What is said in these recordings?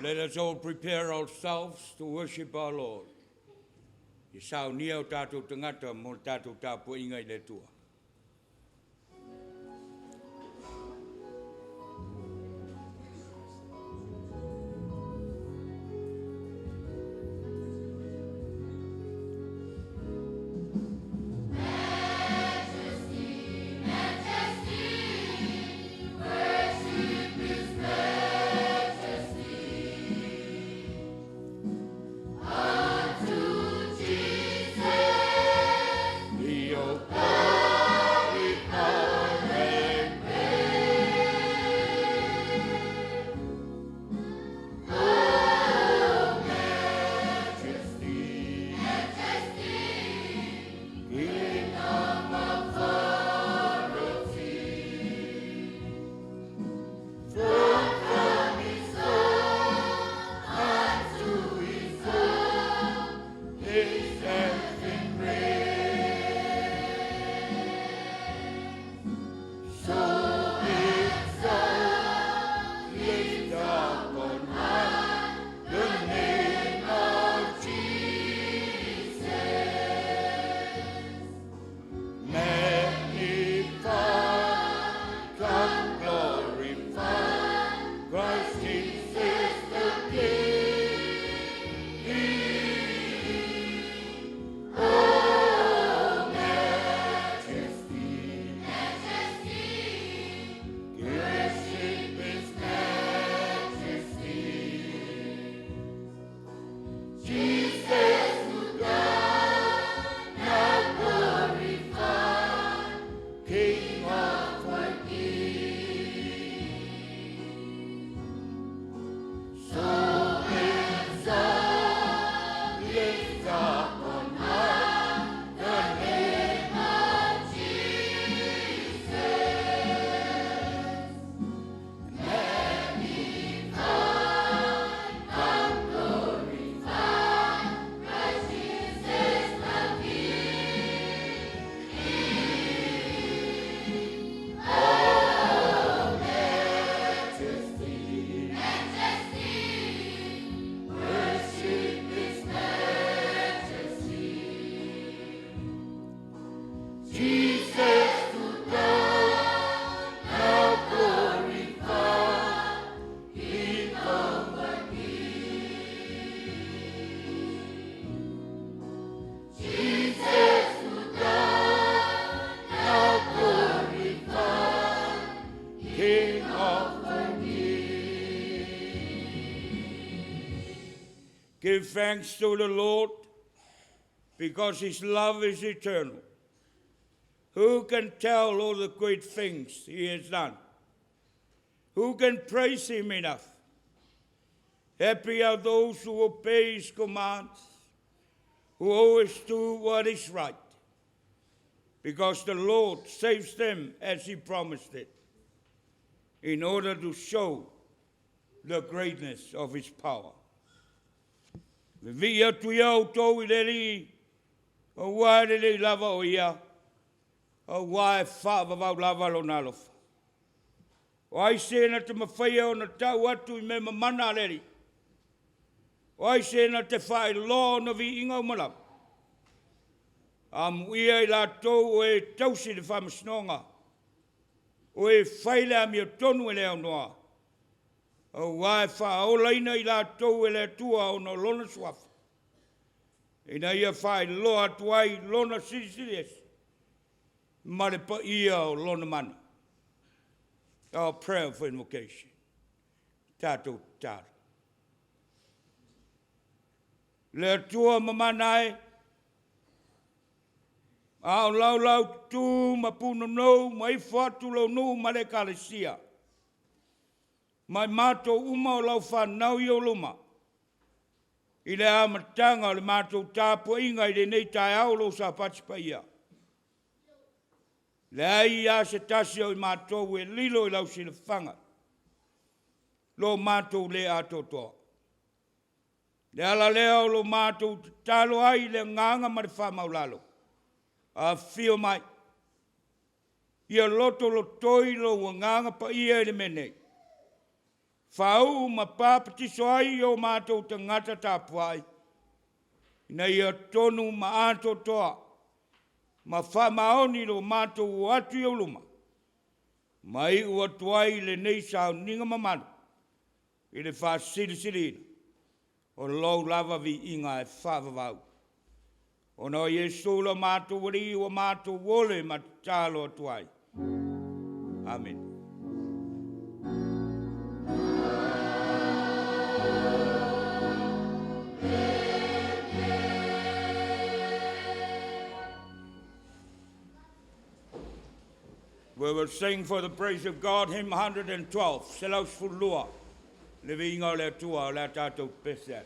Let us all prepare ourselves to worship our Lord. Ia saunia o tatou tagata mo le tatou tapuaiga i le Atua. Give thanks to the Lord because his love is eternal. Who can tell all the great things he has done? Who can praise him enough? Happy are those who obey his commands, who always do what is right, because the Lord saves them as he promised it, in order to show the greatness of his power. Vivii atu ia outou i le Alii, aua e lelei lava o ia, aua e faavavau lava lona alofa. O ai se na te mafaia ona tau atu i mea mamana a le Alii? O ai se na te faailoa ona viiga uma lava? Amuia i latou o e tausi le faamasinoga, o e fai le amiotonu e le aunoa, aua e faaolaina i latou e le Atua ona o Lona Suafa, ina ia faailoa atu ai Lona Silisili Ese ma le paia o Lona mana. Our prayer for invocation. Tatou tatalo. Le Atua mamana e, a o laulaututu ma punonou ma ifo atu lou nuu ma le ekalesia, ma i matou uma o lau fanau i ou luma, i le amataga o le matou tapuaiga i lenei taeao o lou Sapati paia, leai lava se tasi o i matou e lilo i lau silafaga lo matou le atoatoa. O le ala lea o lo matou tatalo ai i le agaga ma le faamaualalo, afifio mai, ia lotolotoi lou Agaga Paia i le mea nei. Faauu ma papatiso ai i o matou tagata tapuai, ina ia tonu ma atoatoa ma faamaoni lo matou o atu i ou luma, ma iu atu ai lenei sauniga mamalu i le faasilisiliina o lou lava viiga e faavavau. Ona o Iesu lo matou Alii ua matou ole ma tatalo atu ai. Amene. We will sing for the praise of God hymn 112, 112, le viiga o le Atua o le a tatou pese ai.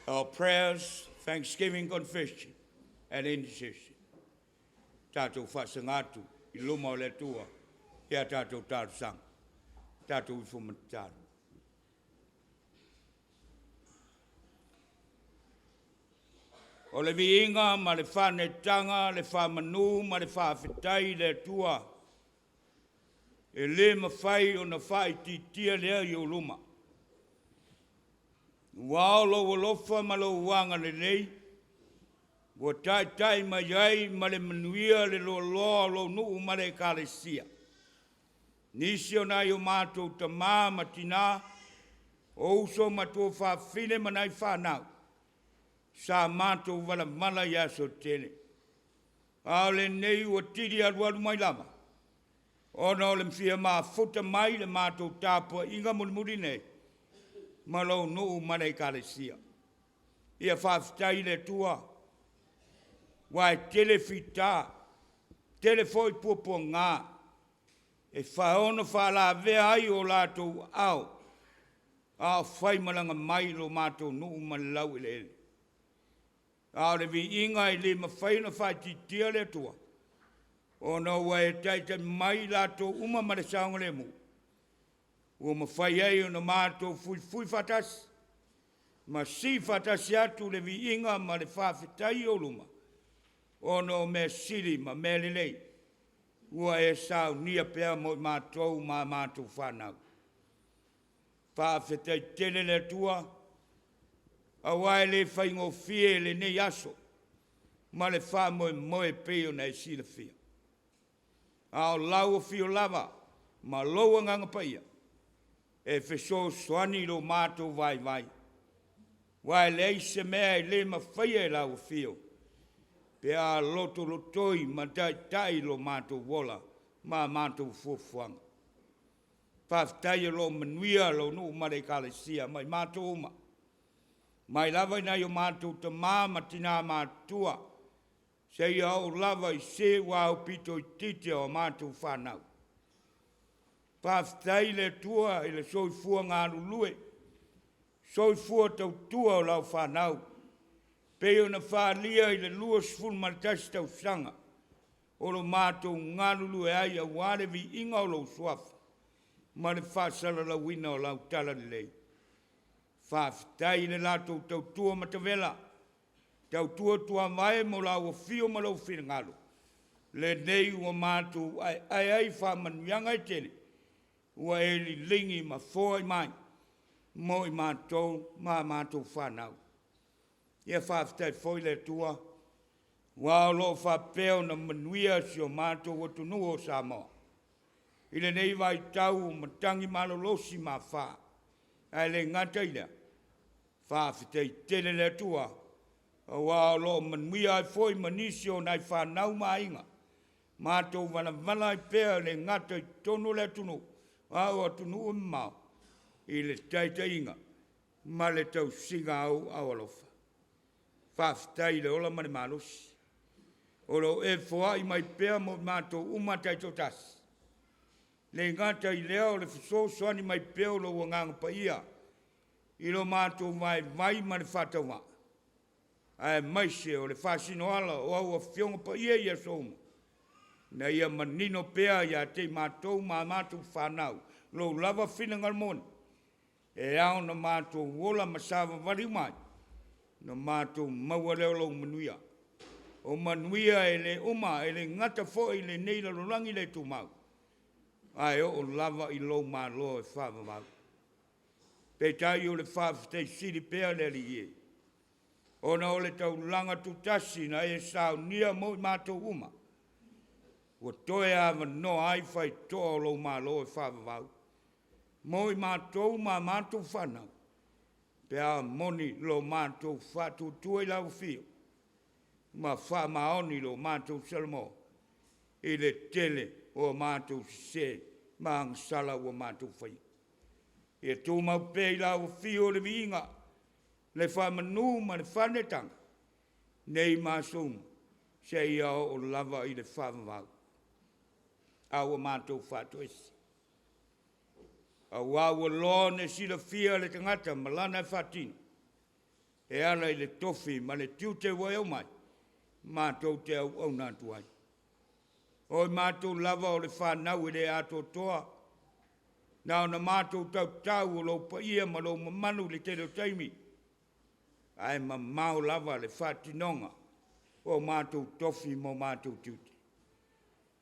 Our prayers, thanksgiving, confession, and intercession. Tatou faasaga atu i luma o le Atua ia tatou talosaga. Tatou ifo ma tatalo. O le viiga ma le faaneetaga, le faamanu ma le faafetai i le Atua, e le mafai ona faaitiitia lea i ou luma, aua o lou alofa ma lou agalelei ua taitai mai ai ma le manuia le loaloa o lou nuu ma le Ekalesia. Nisi o nai o matou tama ma tina, o uso ma tuafafine ma nai fanau sa matou valavala i aso e tele, a o lenei ua tili alualu mai lava ona o le fia mafuta mai i le matou tapuaiga mulimuli nei ma lou nuu ma le Ekalesia. Ia faafetai i le Atua aua e tele fita, tele foi puapuaga. E faaono faalavea ai o latou aao a o faimalaga mai lo matou nuu ma le laueleele. A o le viiga e le mafai ona faaitiitia le Atua, ona ua e taitai mai i latou uma ma le saogalemu, ua mafai ai ona matou fuifui faatasi ma sii faatasi atu le viiga ma le faafetai i ou luma, ona o mea sili ma mea lelei ua e saunia pea mo i matou ma a matou fanau. Faafetai tele le Atua aua e le faigofie lenei aso ma le faamoemoe e pei ona e silafia. A o lau afio lava ma lou Agaga Paia e fesoasoani i lo matou vaivai, aua e leai se mea e le mafaia e lau Afio pe a lotolotoi ma taitai lo matou ola ma a matou fuafuaga. Faafetai o lo o manuia lou nuu ma le Ekalesia ma i matou uma, mai lava i nai o matou tama ma tina matutua seia oo lava i se ua aupito itiiti o a matou fanau. Faafetai i le Atua i le soifua galulue, soifua tautua o lau fanau e pei ona faaalia i le 21 tausaga o lo matou galulue ai aua le viiga o lou Suafa ma le faasalalauina o lau Talalelei. Faafetai i le latou tautua matavela, tautua tuavae mo lau afio ma lou finagalo, lenei ua matou aeae ai i faamanuiaga e tele ua e liligi ma foai mai mo i matou ma a matou fanau. Ia faafetai foi le Atua aua o lo o faapea ona manuia si o matou atunuu o Samoa i lenei vaitau o matagi malolosi ma afa. Ae le gata i lea, faafetai tele le Atua aua o lo o manuia ai foi ma nisi o nai fanau ma aiga matou valavala ai pea e le gata i totonu o le atunuu, a o atunuu e mamao i le taitaiga ma le tausiga a ou aao alofa. Faafetai i le ola ma le malosi o lo o e foai mai pea mo i matou uma taitoatasi. E le gata i lea o le fesoasoani mai pea o lou Agaga Paia i lo matou vaivai ma le faatauvaa, aemaise o le faasinoala o au Afioga Paia i aso uma, ina ia manino pea ia te i matou ma a matou fanau lou lava finagalo moni e ao ona matou ola ma savavali uma ai, ona matou maua lea o lou manuia. O manuia e le uma, e le gata foi i lenei lalolagi le tumau, ae oo lava i lou Malo e faavavau. Peitai o le faafetai sili pea le Alii e, ona o le taulaga tutasi na e saunia mo i matou uma, ua toe avanoa ai faitotoa o lou Malo e faavavau mo i matou ma a matou fanau, pe a moni lo matou faatuatua i lau Afio ma faamaoni lo matou salamo i le tele o a matou sese ma agasala ua matou faia. Ia tumau pea i lau Afio le viiga, le faamanu ma le faaneetaga, nei ma aso uma, seia oo lava i le faavavau, a ua matou faatoese, aua ua loa ona e silafia le tagata ma lana e faatino e ala i le tofi ma le tiute ua e aumai matou te auauna atu ai. O i matou lava o le fanau e le atoatoa, na ona matou tautau o lou paia ma lou mamalu i le tele o taimi, ae mamao lava le faatinoga o matou tofi ma o matou tiute.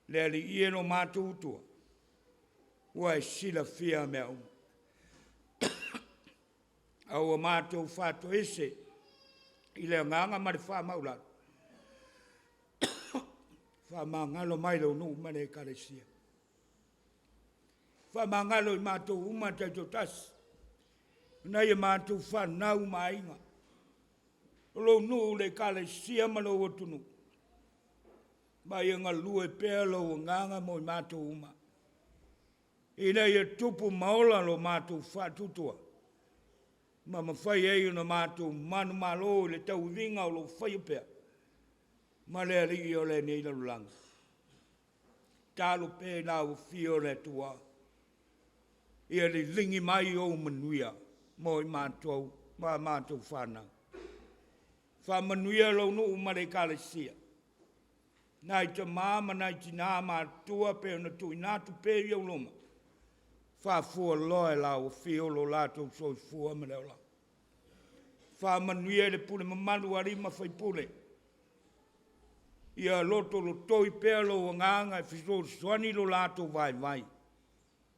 Le Alii e lo matou Atua, ua e silafia mea uma, ae ua matou faatoese i le agaga ma le faamaualalo, faamagalo mai lou nuu ma le Ekalesia. Faamagalo i matou uma taitoatasi, o nai a matou fanau ma aiga, o lou nuu, le Ekalesia ma lou atunuu, ma ia galue pea lou agaga mo i matou uma, ina ia tupu ma ola lo matou faatuatua, ma mafai ai ona matou manumalo i le tauiviga o lo o faia pea ma le alii o lenei lalolagi. Tatalo pea i lau afio o le Atua, ia liligi mai ou manuia mo i matou ma a matou fanau. Faamanuia lou nuu ma le Ekalesia, nai tama ma nai tina matutua pei ona tuuina atu pea i ou luma, faafualoa e lau afio lo latou soifua ma le olaga. Faamanuia i le pule mamalu a alii ma faipule, ia lotolotoi pea lou agaga e fesoasoani lo latou vaivai,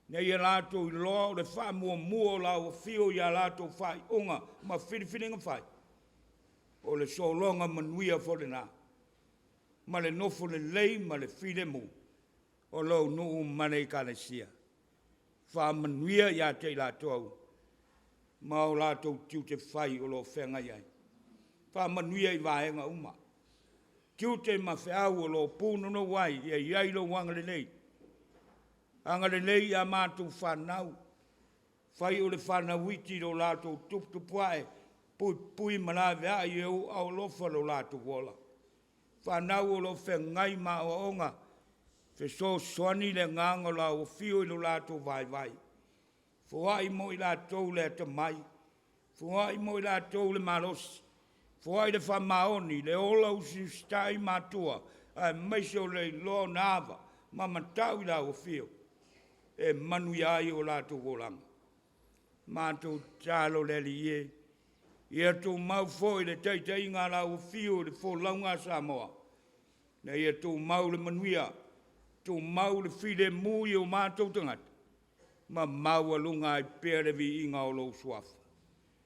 ina ia latou iloa o le faamuamua o lau afio ia latou faaiuga ma filifiliga fai, o le sologa manuia foi lena ma le nofo lelei ma le filemu o lou nuu ma le Ekalesia. Faamanuia ia te i latou ma o latou tiute fai o lo o feagai ai. Faamanuia i vaega uma, tiute ma feau o lo o punonou ai, ia i ai lou agalelei, agalelei i a matou fanau, fai o le fanau iti i lo latou tuputupuae, puipui ma laveai i ou aao alofa lo latou ola. Fanau o lo o feagai ma aoaoga, fesoasoani le agaga o lau Afio i lo latou vaivai, foai mo i latou le atamai, foai mo i latou le malosi, foai le faamaoni, le ola usiusitai matua, aemaise o le iloa ona ava ma matau i lau Afio e manuia ai o latou olaga. Matou tatalo le Alii e, ia tumau foi le taitaiga a lau Afio i le folauga a Samoa, ina ia tumau le manuia, tumau le filemu i o matou tagata, ma maualuga ai pea le viiga o lou Suafa.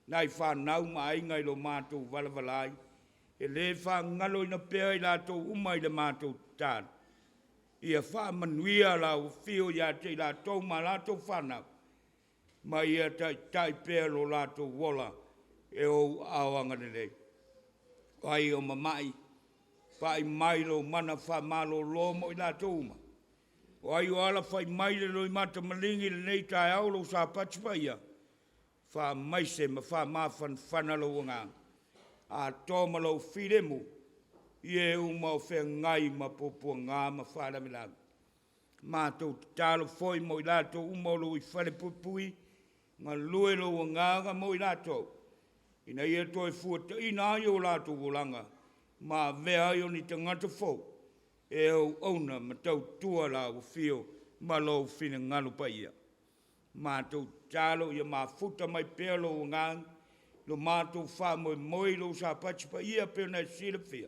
Nai fanau ma aiga i lo matou valavala ai, e le faagaloina pea i latou uma i le matou tatalo, ia faamanuia lau Afio ia te i latou ma a latou fanau, ma ia taitai pea lo latou ola e ou aao agalelei. O ai o mamai, fa'i mai lou mana faamalolo mo i latou uma. O ai o alafai mai i le loimata maligi i lenei taeao lou Sapati paia, faamaise ma faamafanafana lou agaga atoa ma lou filemu i e uma o feagai ma puapuaga ma faalavelave. Matou tatalo foi mo i latou uma o lo o i falepuipui, galue lou agaga mo i latou, ina ia toefuataina ai o latou olaga ma avea ai o ni tagata fou e auauna ma tautua lau Afio ma lou finagalo paia. Matou tatalo ia mafuta mai pea lou agaga i lo matou faamoemoe i lou Sapati paia pei ona e silafia,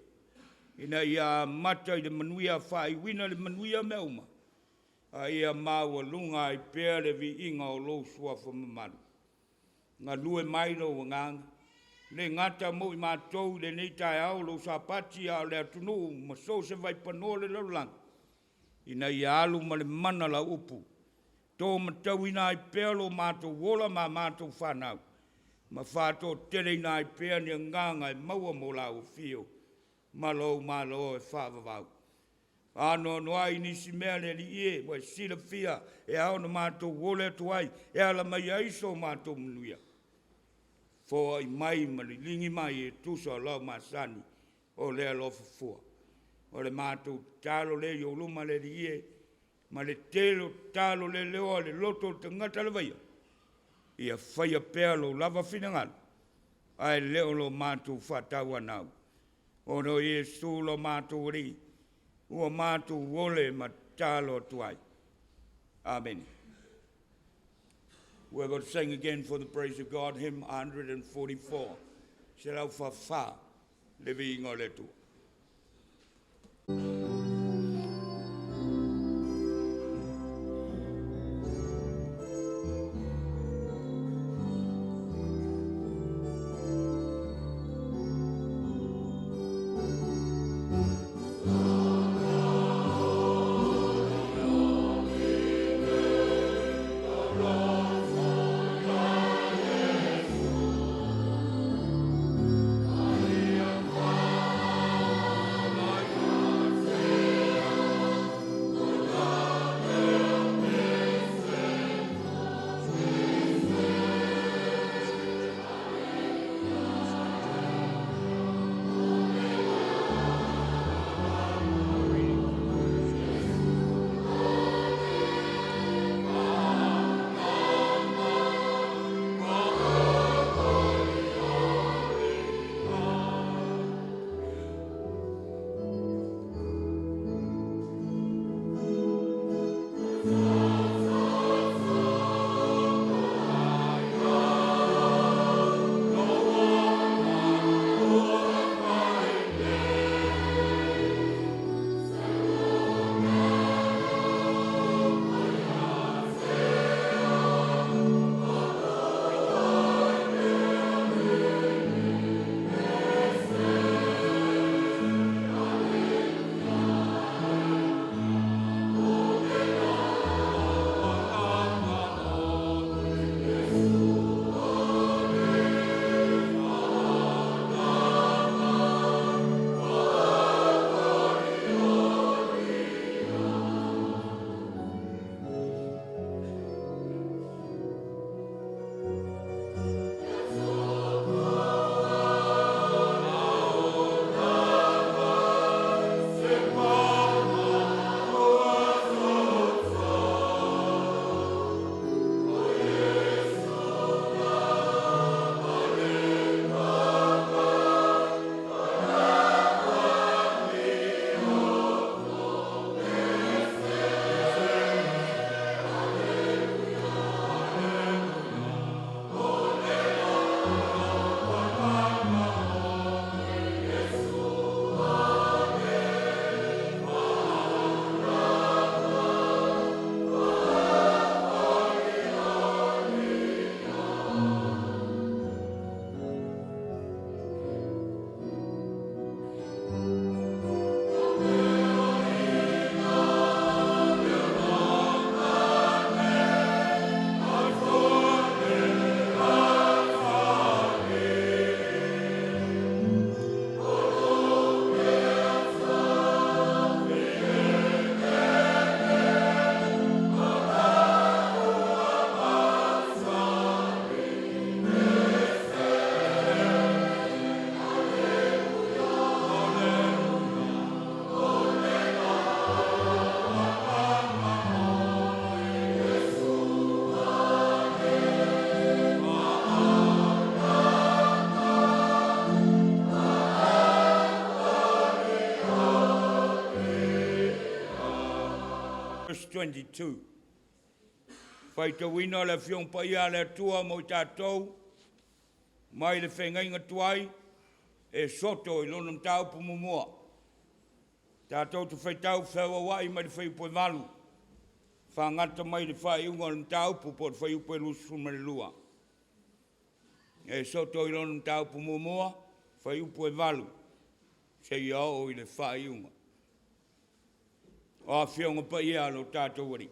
ina ia amata i le manuia faaiuina i le manuia mea uma, a ia maualuga ai pea le viiga o lou Suafa mamalu. Galue mai lou agaga, e le gata mo i matou i lenei taeao i lou Sapati, a o le atunuu ma so o se vaipanoa o le lalolagi, ina ia alu ma le mana lau upu, tomatauina ai pea lo matou ola ma a matou fanau, ma faatoateleina ai pea ni agaga e maua mo lau afio ma lou Malo e faavavau. Anoano ai nisi mea le Alii e ua e silafia e ao ona matou ole atu ai e ala mai ai so matou manuia, foai mai ma liligi mai e tusa o lau masani o le alofa fua. O le matou tatalo lea i ou luma le Alii e, ma le tele o tatalo leleoa a le loto o le tagata lava ia, ia faia pea lou lava finagalo ae le o lo matou faatauanau, ona o Iesu lo matou Alii ua matou ole ma tatalo atu ai. Amene. We're going to sing again for the praise of God, hymn 144, 144, le viiga o le Atua. Verse 22. Faitauina o le Afioga Paia a le Atua mo i tatou mai le feagaiga tuai e soto i lona mataupu muamua. Tatou te faitau feauauai mai le fuaiupu e 8, faagata mai le faaiuga o le mataupu po o le fuaiupu e 22. E soto i lona mataupu muamua, fuaiupu e 8, seia oo i le faaiuga. O Afioga Paia a lo tatou Alii.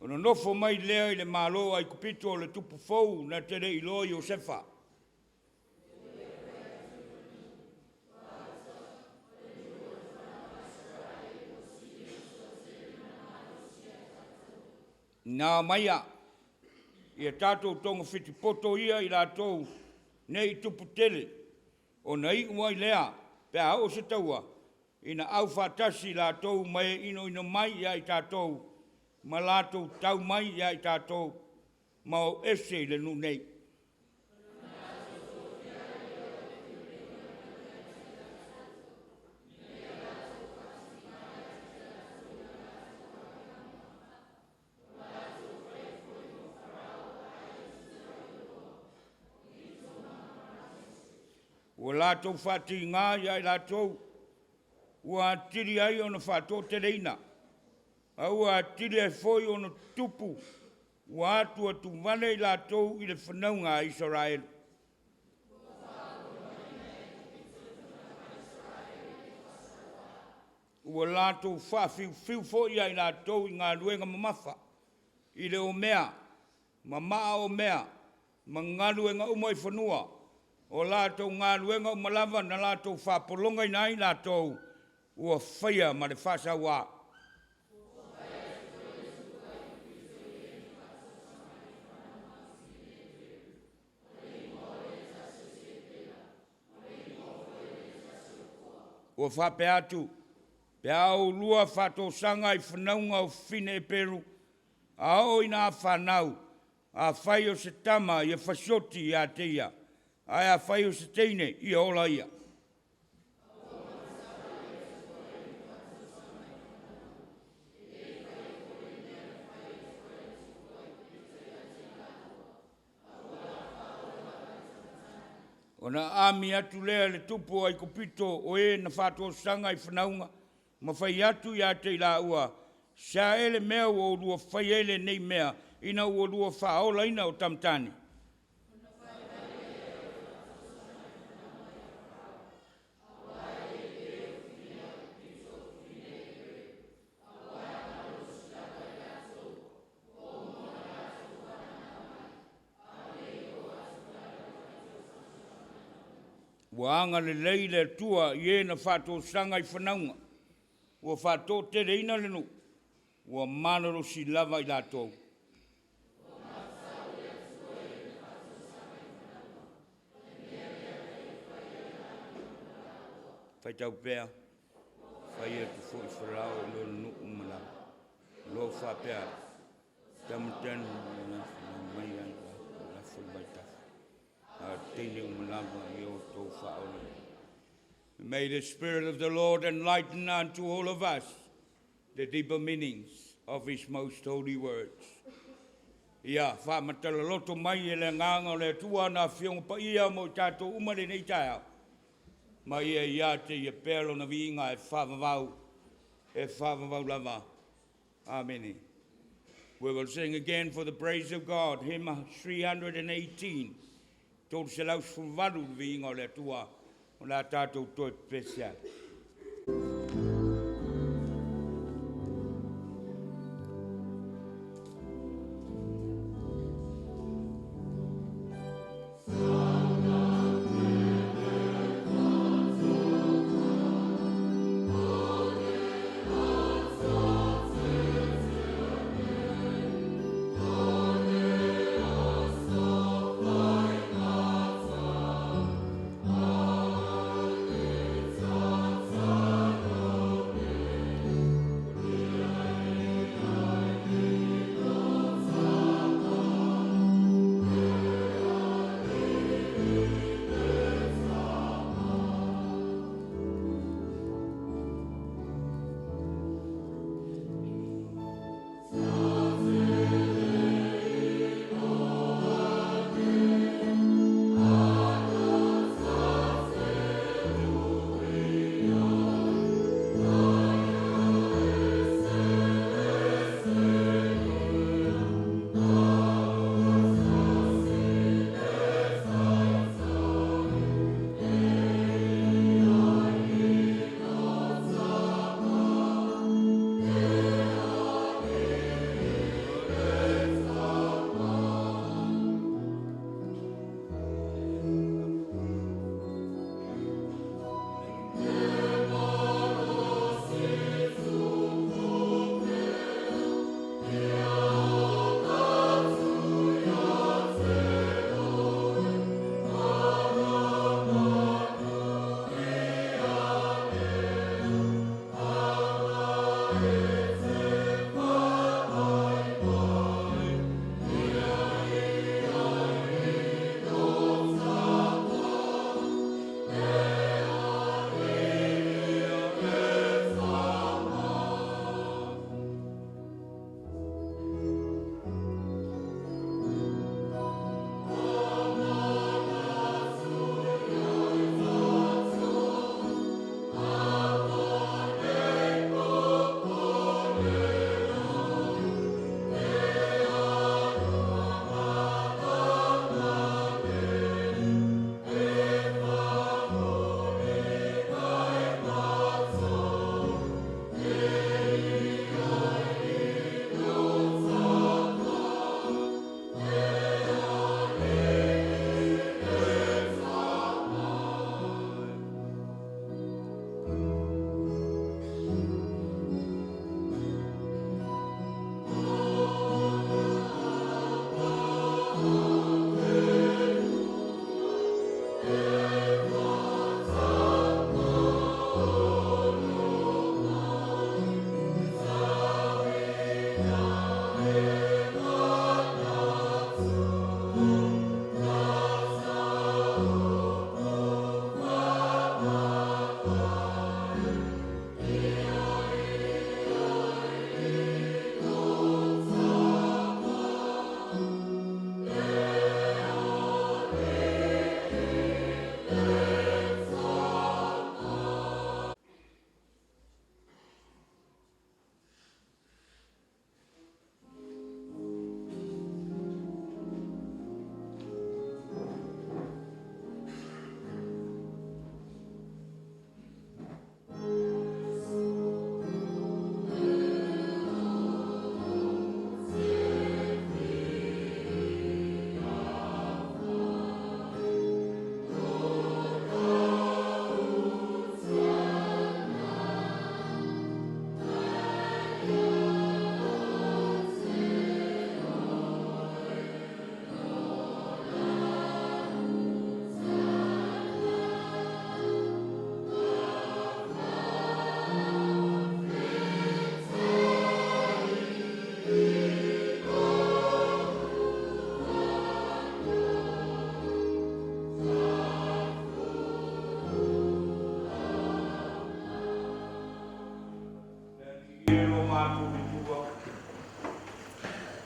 Ona nofo mai lea i le Malo o Aikupito o le tupu fou na te le i iloa Iosefa. Na aumaia ia tatou togafiti poto ia i latou ne i tupu tele, ona iu ai lea pe a oo se taua ina aufaatasi i latou ma e inoino mai ia i tatou ma latou tau mai ia i tatou ma o ese i le nuu nei. Ua latou faatiga ia i latou ua atili ai ona faatoateleina, a ua atili ai foi ona tutupu, ua atuatuvale i latou i le fanauga a Isaraelu. Ua latou faafiufiu foi ia i latou i galuega mamafa, i le omea ma maa omea ma galuega uma i fanua. O latou galuega uma lava na latou faapologaina ai i latou, ua faia ma le faasaua. Ua faapea atu, pe a oulua faatosaga i fanauga o fafine Eperu, a oo ina a fanau, afai o se tama, ia fasioti ia te ia, ae afai o se teine, ia ola ia. Ona aami atu lea e le tupu o Aikupito o e na faatosaga i fanauga ma fai atu ia te i laua, se a ea le mea ua oulua faia ai lenei mea ina ua oulua faaolaina o tama tane? Ua agalelei le Atua i e na faatosaga i fanauga, ua faatoateleina le nuu, ua malolosi lava i latou. Faitau pea, fai atu foi Farao i lona nuu ma o lo o faapea ai, tama tane mai ai lafo i vaitafe, a o teine uma lava ia outou faaola. May the Spirit of the Lord enlighten unto all of us the deeper meanings of His most holy words. Ia faamatala mai e le Agaga o le Atua ana Afioga Paia mo i tatou uma lenei taeao, ma ia ia te ia pea lona viiga e faavavau, e faavavau lava. Amene. We will sing again for the praise of God, hymn 318, 318 le viiga o le Atua, o le a tatou toe pepesi ai.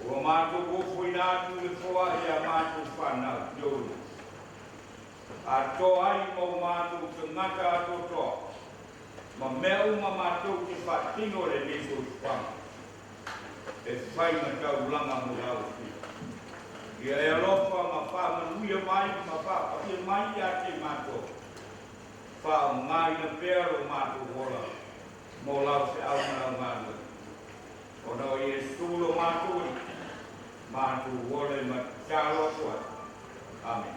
Ua matou ofoina atu le foai i a matou fanau i atoa ai ma o matou tagata atoatoa ma mea uma matou te faatino lenei soifuaga e fai ma taulaga mo lau Afioga. Ia e alofa ma faamanuia mai ma faapaia mai ia te matou. Faaaogaina pea lo matou ola mo lau feau ma lau galuega. Ona o Iesu lo matou Alii, matou ola ma tatalo atu ai. Amen.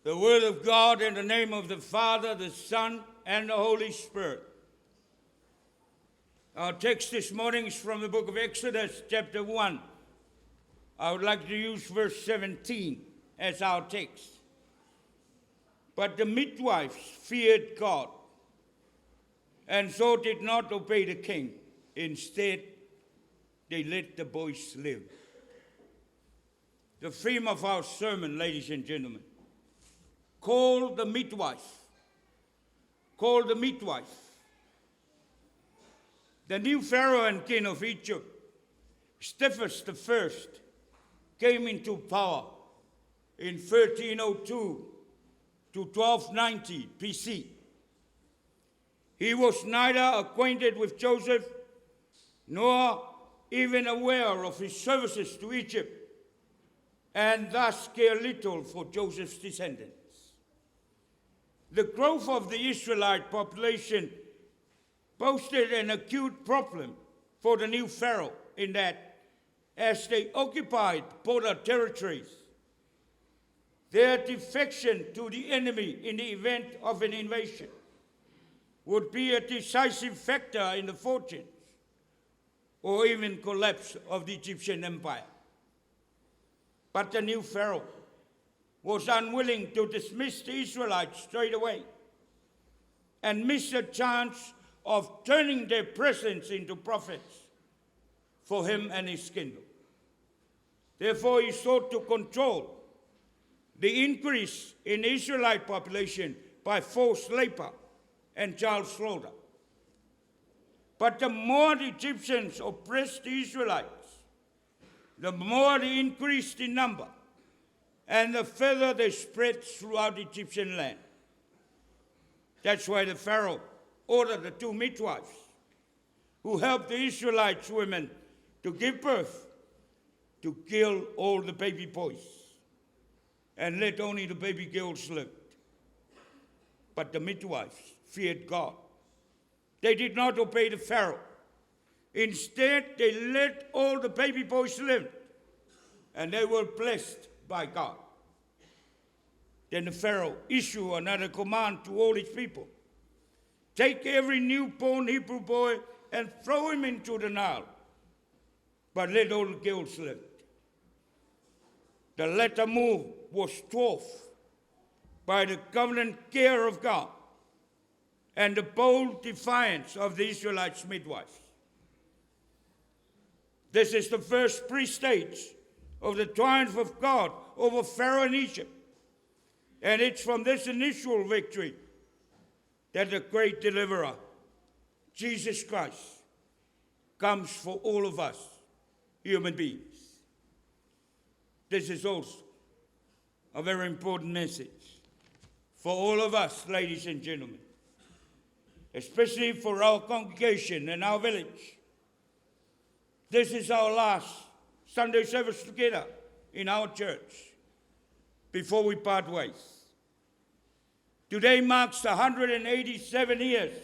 The word of God in the name of the Father, the Son, and the Holy Spirit. Our text this morning is from the book of Exodus, chapter 1. I would like to use verse 17 as our text. But the midwives feared God and so did not obey the king. Instead, they let the boys live. The theme of our sermon, ladies and gentlemen, call the midwife. Call the midwife. The new Pharaoh and king of Egypt, Psamtik the First, came into power in 1302 to 1290 BC. He was neither acquainted with Joseph nor even aware of his services to Egypt, and thus cared little for Joseph's descendants. The growth of the Israelite population posed an acute problem for the new Pharaoh in that, as they occupied border territories, their defection to the enemy in the event of an invasion would be a decisive factor in the fortunes or even collapse of the Egyptian empire. But the new Pharaoh was unwilling to dismiss the Israelites straight away and miss a chance of turning their presents into profits for him and his kingdom. Therefore, he sought to control the increase in Israelite population by forced labor and child slaughter. But the more the Egyptians oppressed the Israelites, the more they increased in number, and the further they spread throughout Egyptian land. That's why the Pharaoh ordered the two midwives who helped the Israelites women to give birth to kill all the baby boys and let only the baby girls live. But the midwives feared God. They did not obey the Pharaoh. Instead, they let all the baby boys live, and they were blessed by God. Then the Pharaoh issued another command to all his people. Take every newborn Hebrew boy and throw him into the Nile, but let all the girls live. The latter move was dwarfed by the covenant care of God and the bold defiance of the Israelites' midwives. This is the first pre-stage of the triumph of God over Pharaoh in Egypt. And it's from this initial victory that the great deliverer, Jesus Christ, comes for all of us human beings. This is also a very important message for all of us, ladies and gentlemen, especially for our congregation and our village. This is our last Sunday service together in our church before we part ways. Today marks 187 years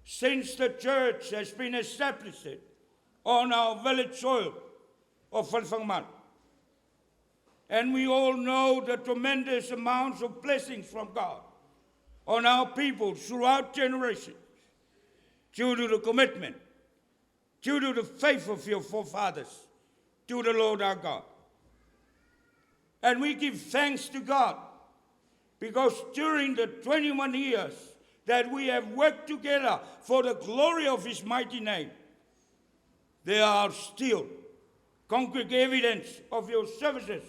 since the church has been established on our village soil of Falefagamalo. And we all know the tremendous amounts of blessings from God on our people throughout generations due to the commitment, due to the faith of your forefathers to the Lord our God. And we give thanks to God because during the 21 years that we have worked together for the glory of his mighty name, there are still concrete evidence of your services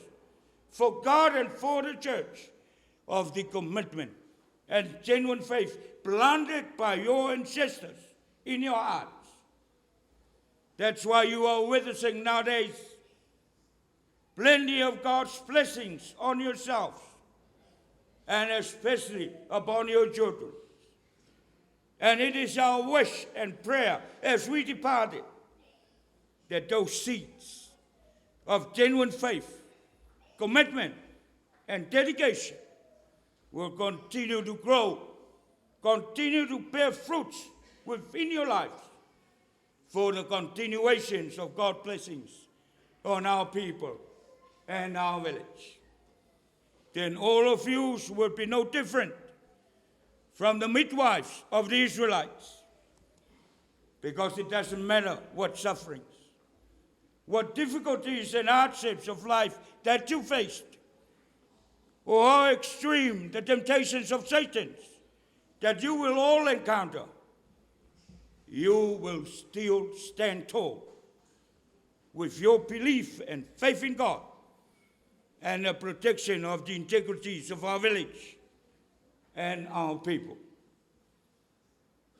for God and for the church of the commitment and genuine faith planted by your ancestors in your hearts. That's why you are witnessing nowadays plenty of God's blessings on yourselves and especially upon your children. And it is our wish and prayer as we departed that those seeds of genuine faith, commitment, and dedication will continue to grow, continue to bear fruits within your lives for the continuations of God's blessings on our people and our village. Then all of you will be no different from the midwives of the Israelites, because it doesn't matter what sufferings, what difficulties and hardships of life that you faced, or how extreme the temptations of Satan that you will all encounter, you will still stand tall with your belief and faith in God and the protection of the integrities of our village and our people.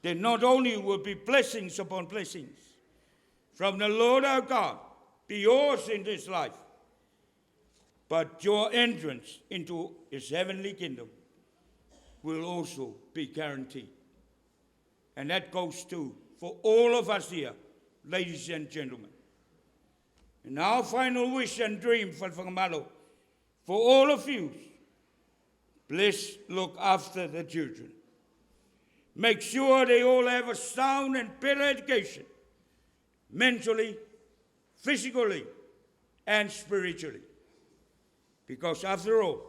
Then not only will be blessings upon blessings from the Lord our God be yours in this life, but your entrance into his heavenly kingdom will also be guaranteed. And that goes too for all of us here, ladies and gentlemen. And our final wish and dream for Fagamalo, for all of you, please look after the children. Make sure they all have a sound and better education, mentally, physically, and spiritually. Because after all,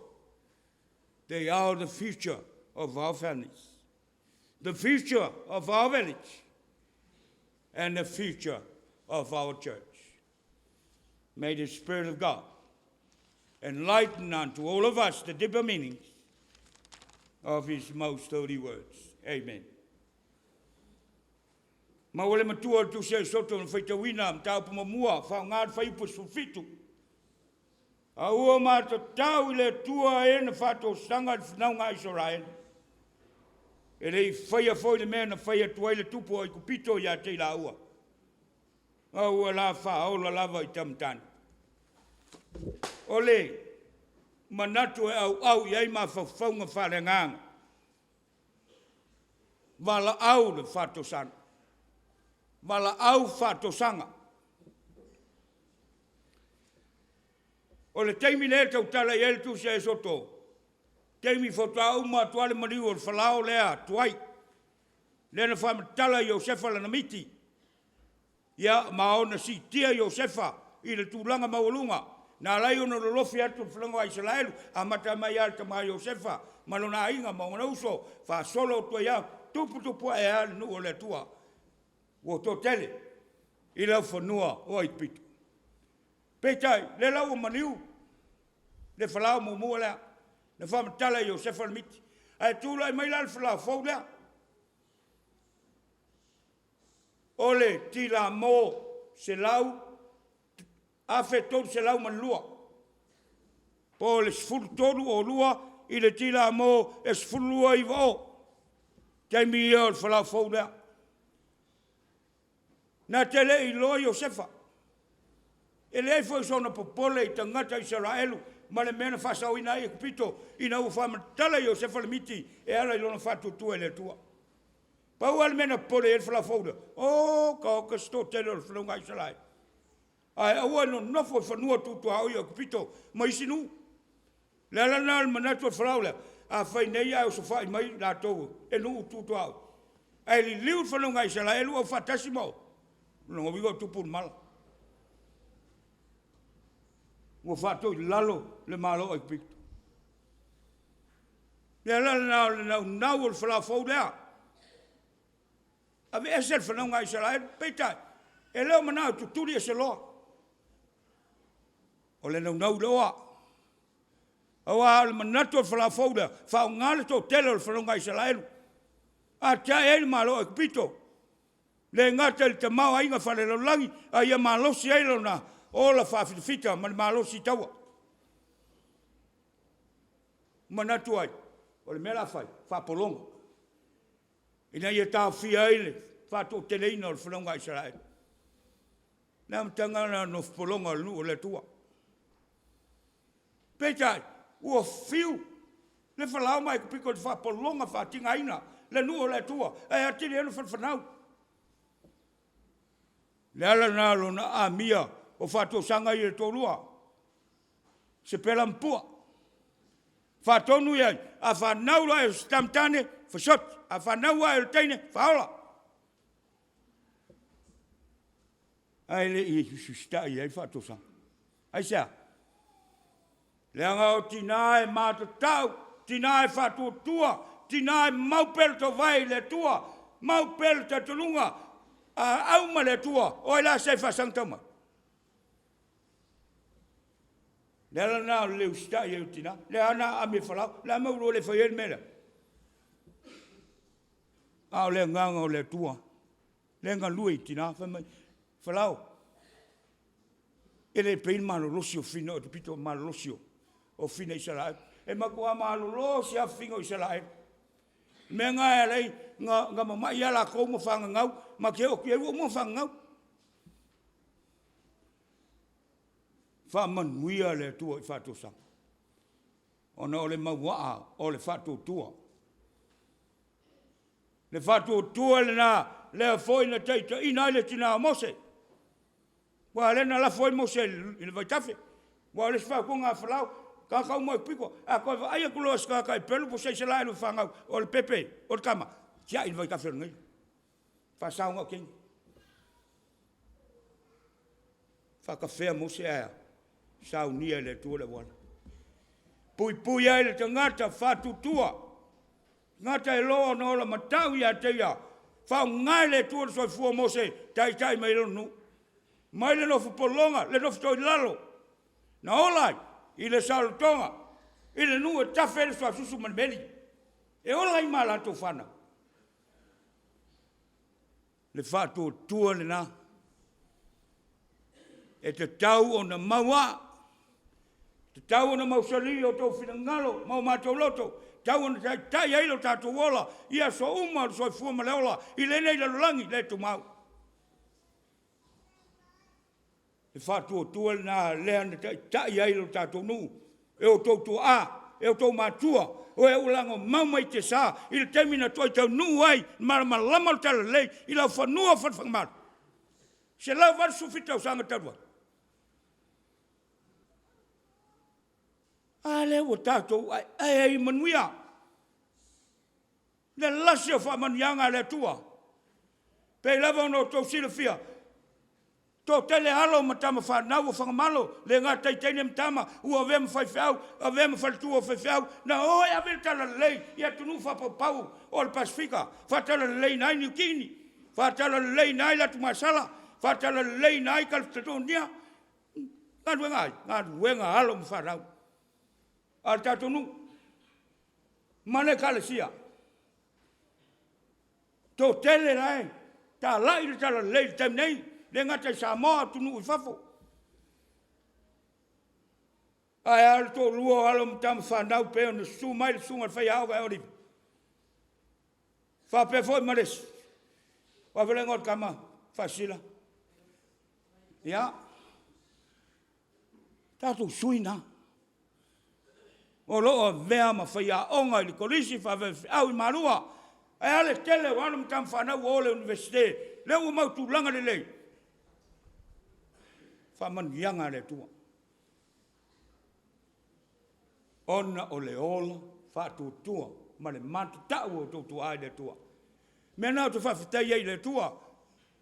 they are the future of our families, the future of our village, and the future of our church. May the Spirit of God enlighten unto all of us the deeper meanings of his most holy words. Amen. Ma ua le matua o le Tusi a Esoto na faitauina mataupu muamua faaaoga le fuaiupu 17. A ua matatau i le Atua e na faatosaga i le fanauga a Isaraelu, e le i faia foi le mea na fai atu ai le tupu o Aikupito ia te i laua, a ua la faaola lava i tama tane. O le manatu e auau i ai mafaufauga faaleagaga, valaau le faatosaga, valaau faatosaga. O le taimi lea e tautala i ai le Tusi a Esoto, taimi faatoa uma atu lava le maliu o le Falao lea tuai, lea na faamatala i Iosefa lana miti, ia ma ona siitia Iosefa i le tulaga maualuga na ala ai ona lolofi atu le fanauga a Isaraelu, amata mai lava i le tama Iosefa ma lona aiga ma ona uso, faasolo atu ai lava, tupu ae lava le nuu o le Atua ua toatele i le laufanua o Aikupito. Peitai, o lea la ua maliu le Falao muamua lea na faamatala e Iosefa le miti. Ae tulai mai la le Falao fou lea, o le tilamo 1302, po o le 13/02 i le tilamo e 12/90. Taimi ia o le Falao fou lea. Na te le i iloa Iosefa, e leai foi sona popole i tagata Isaraelu ma le mea na faasaoina ai Aikupito ina ua faamatala e Iosefa le miti e ala i lona faatuatua i le Atua. Pau lava le mea na popole i ai le Falao fou lea, oka oka se toatele o le fanauga a Isaraelu, ae aua le nonofo i fanua tu tuaoi o Aikupito ma isi nuu. O le ala lena o le manatu o le Falao lea, a fai nei ae osofai mai latou e nuu tu tuaoi, ae liliu le fanauga a Isaraelu aufaatasi ma o, o lona uiga ua tupu le mala, ua faatoilalo le Malo o Aikupito. O le ala lena o le naunau o le Falao fou lea, aveese le fanauga a Isaraelu. Peitai, e le o manao e tutuli ese loa. O le naunau i le oa. Aua o le manatu o le Falao fou lea, faaaoga le toatele o le fanauga a Isaraelu, atiae ai le Malo o Aikupito, le gata i le tamaoaiga faalelalolagi, a ia malosi ai lona ola faafitafita ma le malosi i taua. Manatu ai, o le mea o le a fai, faapologa, ina ia taofia ai le faatoateleina o le fanauga a Isaraelu. O le amataga lena o le nofo pologa o le nuu o le Atua. Peitai, ua fiu le Falao ma Aikupito i le faapologa faatigaina le nuu o le Atua, ae atili ai ona fanafanau. O le ala lena o lona amia o faatosaga ia e toalua, Sepera ma Pua. Faatonu i ai, a fanau loa o se tama tane, fasioti, a fanau ae o le teine, faaola. Ae le i usiusitai i ai le faatosaga. Aisea? Leaga o tina e matatau, tina e faatuatua, tina e mau pea le tauvae i le Atua, mau pea le talitonuga, a auma le Atua, o ai la se faasagatau mai? O le ala lena o le le usitai ai o tina. Lea na aami e Farao, o le a le mea ua oulua le faia ai le mea lea? A o le agaga o le Atua, lea e galue i tina, fai mai, Farao, e le pei le malolosi o fafine o Aikupito ma le malolosi o fafine Isaraelu. E matua malolosi lava fafine o Isaraelu. O le mea lena e ala ai ona mamai lava latou ma fagagau, matou te o atu i ai ua uma ona fagagau. Faamanuia le Atua i faatosaga, ona o le mauaa o le faatuatua. Le faatuatua lena lea foi na taitaiina ai le tina o Mose, aua o lea na lafo ai Mose i le vaitafe. Aua o le isi fautuaga a Farao, tagata uma o Aikupito, a toe vaai atu loa i se tagata Eperu po o se Isaraelu e fanau, o le pepe, o le tama, tiai i le vaitafe o le Nailo, faasao na o teine. Faatafea Mose ae a? Saunia e le Atua le auala. Puipui ai le tagata faatuatua, tagata e loa ona ola matau ia te ia, faaaoga e le Atua le soifua o Mose e taitai mai ai lona nuu, mai le nofo pologa, le nofo toilalo, na ola ai i le saolotoga, i le nuu e tafe ai le suasusu ma le meli, e ola ai ma latou fanau. Le faatuatua lena e tatau ona maua, tatau ona mausali o outou finagalo ma o matou loto, tatau ona taitai ai lo tatou ola i aso uma o le soifua ma le ola i lenei lalolagi le tumau. Le faatuatua lena lea na taitai ai lo tatou nuu e outou tuaa, e outou matua, o e ua lagomau mai tiasa i le taimi na toai taunuu ai malamalama o le talalelei i laufanua o Falemalo, 187 tausaga talu ai. A lea ua tatou aeae ai i manuia, le lasi o faamanuiaga a le Atua. Pei lava ona outou silafia, toatele alo ma tama fanau o Fagamalo, le gata i teine ma tama, ua avea ma faifeau, avea ma faletua o faifeau, na o e ave le talalelei i atunuu faapaupau o le Pasefika, faatalaleleiina ai Niu Kini, faatalaleleiina ai le atumasala, faatalaleleiina ai Kaletedonia. Galuega a ai? Galuega a alo ma fanau a le tatou nuu ma le Ekalesia. Toatele la e talai le talalelei i le taimi nei, e le gata i Samoa a o atunuu i fafo. Ae a le toalua o alo ma tama fanau pei ona susu mai le susuga i le faiaoga ia Oliver, faapea foi ma le isi, o le a foi le igoa o le tama Faasisila? Ia, tatou sui na, o lo o avea ma faiaoga i le Kolisi Faafaifeau i Malua. Ae a le tele o alo ma tama fanau ua o i le Iunivesite, lea ua mau tulaga lelei? Faamanuiaga a le Atua, ona o le ola faatuatua ma le matatau o outou tuaa i le Atua. O le mea lena ou te faafetai ai i le Atua,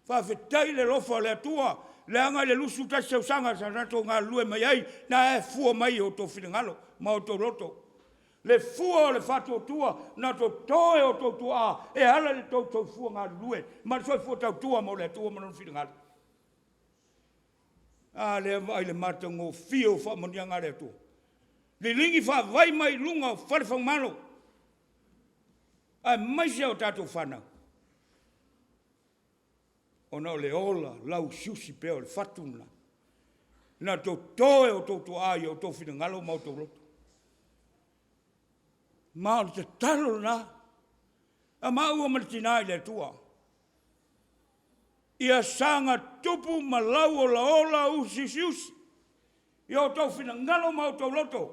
faafetai i le alofa o le Atua, leaga i le 21 tausaga sa tatou galulue mai ai, na e fua mai i outou finagalo ma outou loto le fua o le faatuatua na toto e outou tuaa e ala i le tou soifua galulue ma le soifua tautua mo le Atua ma Lona finagalo. A lea e vaai i le matagofie o faamanuiaga a le Atua, liligi faavai mai luga o fale faugalo aemaise o tatou fanau, ona o le ola lauusiusi pea o le fatu lena na toto e outou tuaa i outou finagalo ma outou loto. Ma o le tatalo lena a maua ma le tina i le Atua, ia saga tupu ma lau olaola usiusiusi i outou finagalo ma outou loto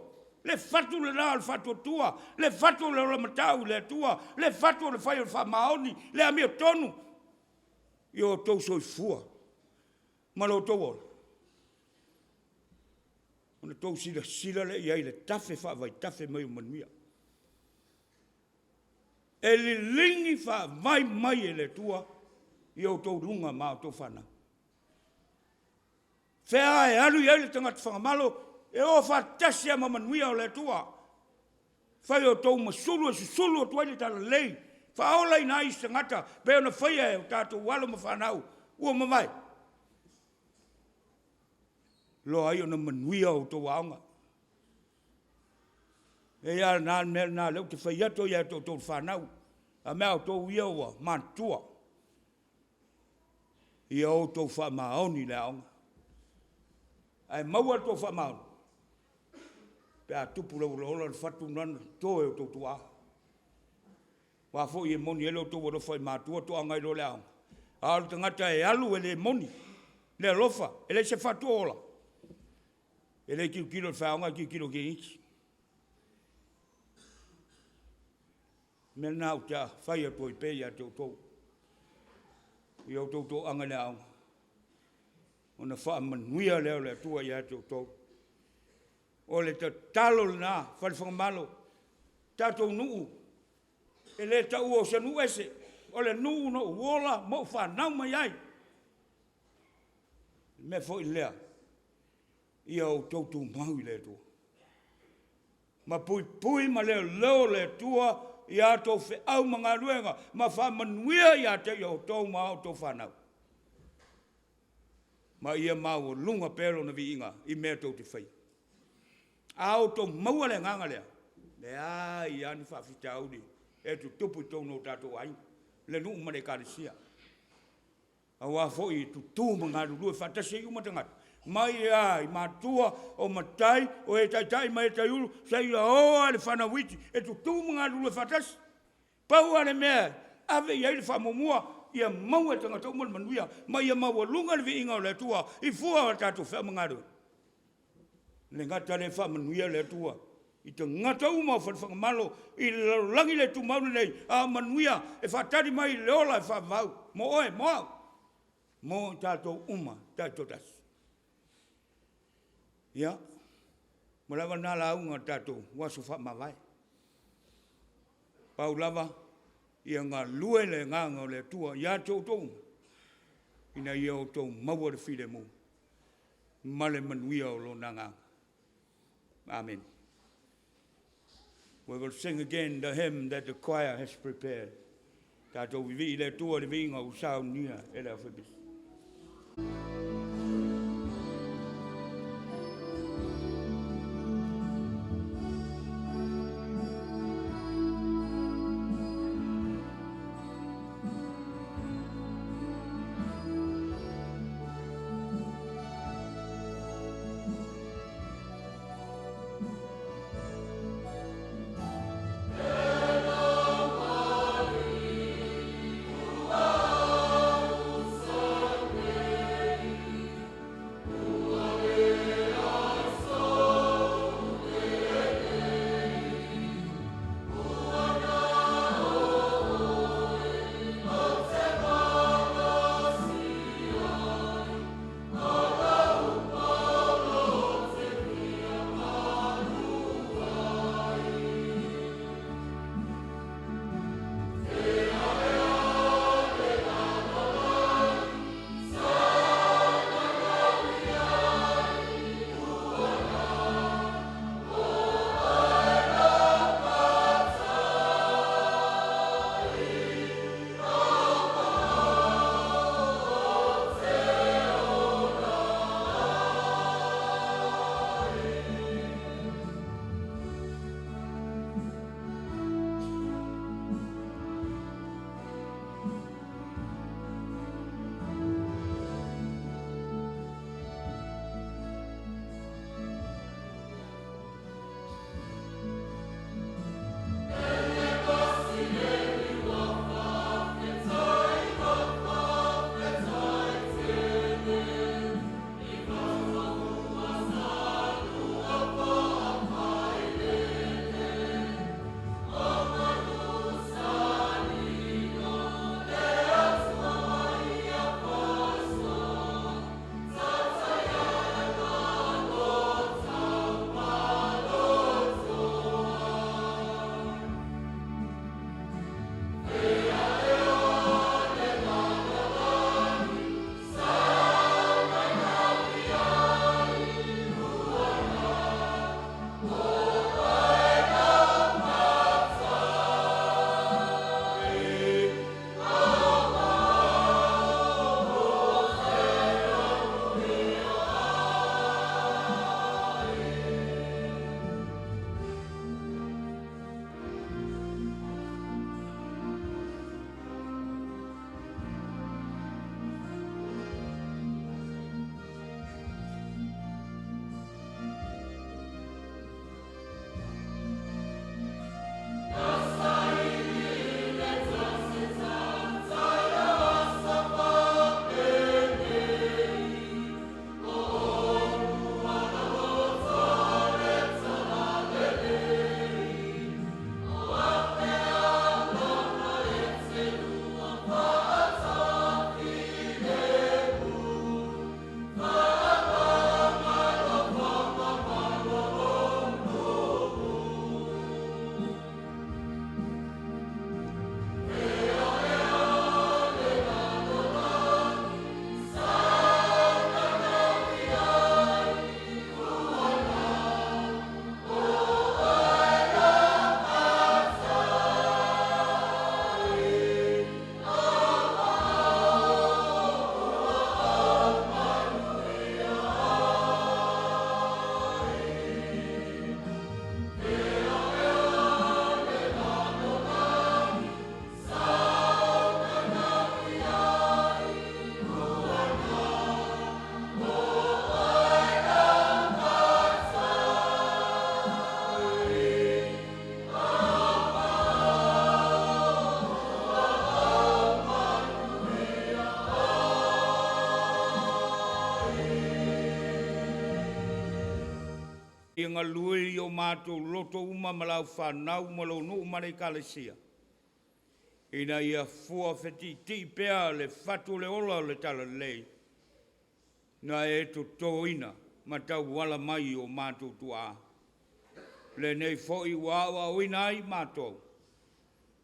le fatu lena o le faatuatua, le fatu o le ola matau i le Atua, le fatu o le fai o le faamaoni, le amiotonu i outou soifua ma lo outou ola, ona outou silasila lea i ai i le tafe faavaitafe mai o manuia. E liligi faavai mai e le Atua i outou luga ma a outou fanau. Fea e alu i ai le tagata Fagamalo, e o faatasi lava ma manuia o le Atua. Fai outou ma sulu e susulu atu ai le talalelei, faaolaina ai isi tagata pei ona faia e o tatou alo ma fanau ua mavae, iloa ai ona manuia a outou aoga. E i ai lava le mea lena o lea ou te fai atu ai ia te outou le fanau, a mea a outou ia ua matutua, ia outou faamaoni i le aoga. Ae maua le tou faamaoni pe a tupu i le olaola le fatu lena na toto e outou tuaa. O a foi e moni ai lo outou alofa i matua toaga i lo le aoga, a o le tagata e alu e le moni le alofa, e leai se fatu o ola. E le tilotilo i le faiaoga ae tilotilo i le teineiti. O le mea lena ou te fai atu ai pea ia te outou, ia outou toaga i le aoga, ona faamanuia lea o le Atua ia te outou. O le tatalo lena Falefagamalo, tatou nuu, e le taua o se nuu ese, o le nuu na ou ola ma ou fanau mai ai. O le mea foi lea, ia outou tumau i le Atua, ma puipui ma leoleo le Atua ia outou feau ma galuega ma faamanuia ia te outou ma a outou fanau, ma ia maualuga pea Lona viiga i mea tou te faia. A outou maua le agaga lea, e leai lava ni faafitauli e tutupu i totonu o tatou aiga, le nuu ma le Ekalesia. Auā foi e tutū ma galulue faatasi ai uma tagata, mai lava i matua, o matai, o e taitai ma e taiulu, seia oo lava i le fanau iti, e tutu ma galulue faatasi. Pau lava le mea e ave i ai le faamuamua, ia maua e tagata uma le manuia, ma ia maualuga le viiga o le Atua i fua o a tatou feau ma galuega. E le gata lea e faamanuia le Atua i tagata uma o Falefagamalo i le lalolagi le tumau lenei, a o manuia e faatali mai le ola e faavavau mo oe, mo au, mo i tatou uma taitoatasi. Ia, ua lava lena lauga o le tatou aso faamavae. Pau lava, ia galue le agaga o le Atua ia te outou ina ia outou maua le filemu ma le manuia o Lona Agaga. Amene. We will sing again the hymn that the choir has prepared. Tatou vivii i le Atua i le viiga ua saunia e le aufaipisinisi. Ia galue i o matou loto uma ma lau fanau ma lou nuu ma le ekalesia, ina ia fua fetiitii pea le fatu o le ola o le talalelei na e totoina ma tauala mai i o matou tuaa. Lenei foi ua aoaoina ai matou,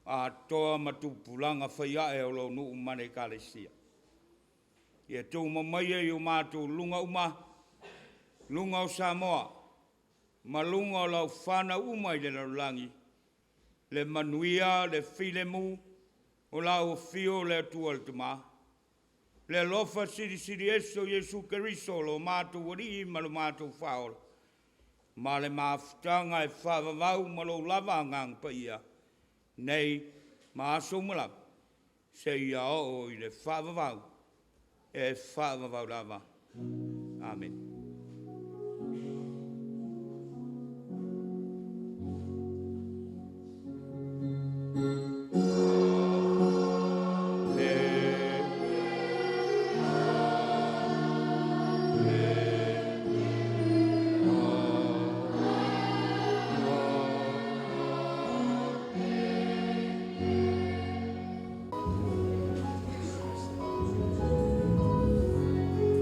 atoa ma tupulaga faiae o lou nuu ma le ekalesia. Ia tuuma maia i o matou luga uma, luga o Samoa, ma luga o lau fanau uma i le lalolagi, le manuia, le filemu, o lau afio le Atua le Tama, le alofa Silisili Ese o Iesu Keriso lo matou Alii ma lo matou Faaola, ma le mafutaga e faavavau ma lou lava Agaga Paia, nei ma aso uma lava, seia oo i le faavavau, e faavavau lava. Amene.